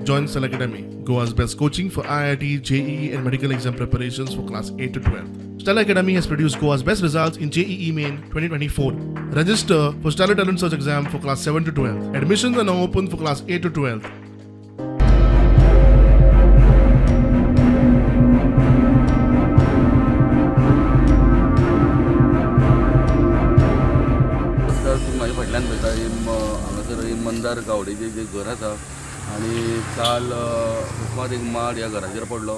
Join Stellar Academy, Goa's best coaching for IIT, JEE, and medical exam preparations for class 8 to 12. Stellar Academy has produced Goa's best results in JEE Main 2024. Register for Stellar Talent Search exam for class 7 to 12. Admissions are now open for class 8 to 12. नमस्कार, तुमी म्हाज्या फाटल्यान पळयता ही हांगासर ही मंदार गावडेचें जें घर आसा आनी काल अकस्मात एक माड ह्या घराचेर पडलो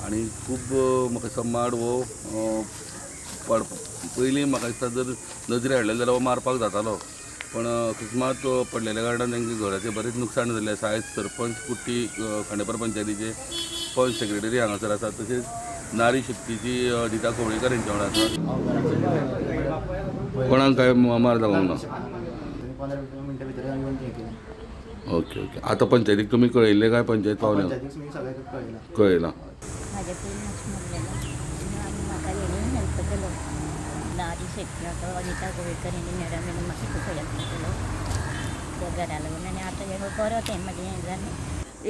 आनी खूब म्हाका दिसता माड हो पड पयलीं म्हाका दिसता जर नजरे हाडलें जाल्यार हो मारपाक जातालो, पण अकस्मात तो पडलेल्या कारणान तांच्या घराचें बरेंच नुकसाण जाल्लें आसा. आयज सरपंच कुट्टी खांडेपार पंचायतीचे पंच सेक्रेटरी हांगासर आसा, तशेंच नारी शक्तीची दिता कवळेकर हेंच्या वांगडा आसा. कोणाक काय मार जावंक ना? 15 मिनटां भितर आमी येवन हें केलें. ओके ओके आतां पंचायतीक तुमी कळयल्लें काय पंचायत पावल्या? पंचायतीक तुमी सगळ्याक कळयलां. कळयलां. म्हाजे पूल मातशें मोडलेलो आनी म्हाका हेणी हेल्प केलो, नारी शेट्टी अनिता गोवेकर हेणी, मॅडम हेणी म्हाका खूब हेल्प केलो त्या घरा लागून आनी आतां हें बरो तें म्हाजें हें जालें.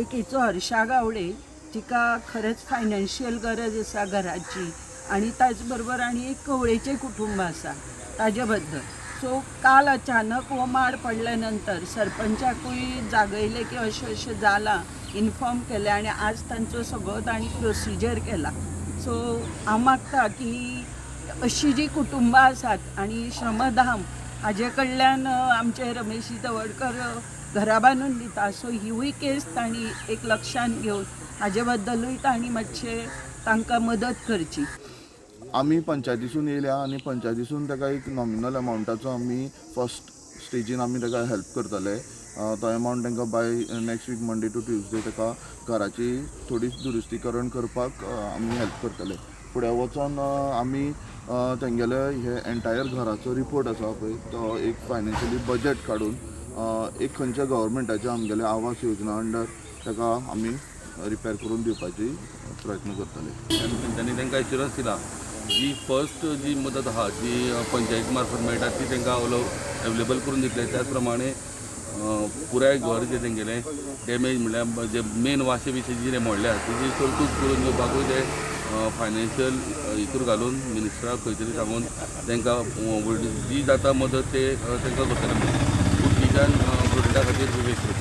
एक हिचो हर्षा गावडे, जिका खरेंच फायनान्शियल गरज आसा घराची आनी ताच बरोबर आनी एक कवळेचें कुटुंब आसा ताजे बद्दल. सो काल अचानक हो माड पडल्या नंतर सरपंचाकूय जागयलें की अशें अशें जालां, इन्फॉर्म केलें आनी आज तांचो सगळो तांणी प्रोसिजर केला. सो हांव मागता की अशी जी कुटुंबां आसात आनी श्रमधाम हाजे कडल्यान आमचे रमेशी तवडकर घरा बांदून दिता, सो हिवूय केस तांणी एक लक्षान घेवन हाजे बद्दलूय तांणी मातशें तांकां मदत करची. आमी पंचायतीसून येयल्या आनी पंचायतीसून ताका एक नॉमिनल अमावंटाचो आमी फर्स्ट स्टेजीन आमी ताका हेल्प करतले. तो अमावंट तांकां by next week Monday to Tuesday ताका घराची थोडी दुरुस्तीकरण करपाक आमी हेल्प करतले. फुडें वचोन आमी तेंगेले हे एंटायर घराचो रिपोर्ट आसा पळय, तो एक फायनान्शियली बजट काडून एक खंयच्या गव्हर्मेंटाच्या आमगेले आवास योजना अंडर ताका आमी रिपेर करून दिवपाची प्रयत्न करतले. तेंच्यांनी तांकां एश्युरन्स दिला, जी फर्स्ट जी मदत आहा जी पंचायत मार्फत मेळटा ती तांकां अवेलेबल करून दितले. त्याच प्रमाणे पुराय घर जें तेंगेलें डॅमेज, म्हणल्यार जे मेन वाशे बिशे जी मोडल्या तेजी तरतूद करून घेवपाकूय ते फायनान्शियल हितूर घालून मिनिस्टराक खंय तरी सांगून तांकां जी जाता मदत ते तांकां करतले. कुट्टीच्यान प्रोजेक्टा खातीर विवेक.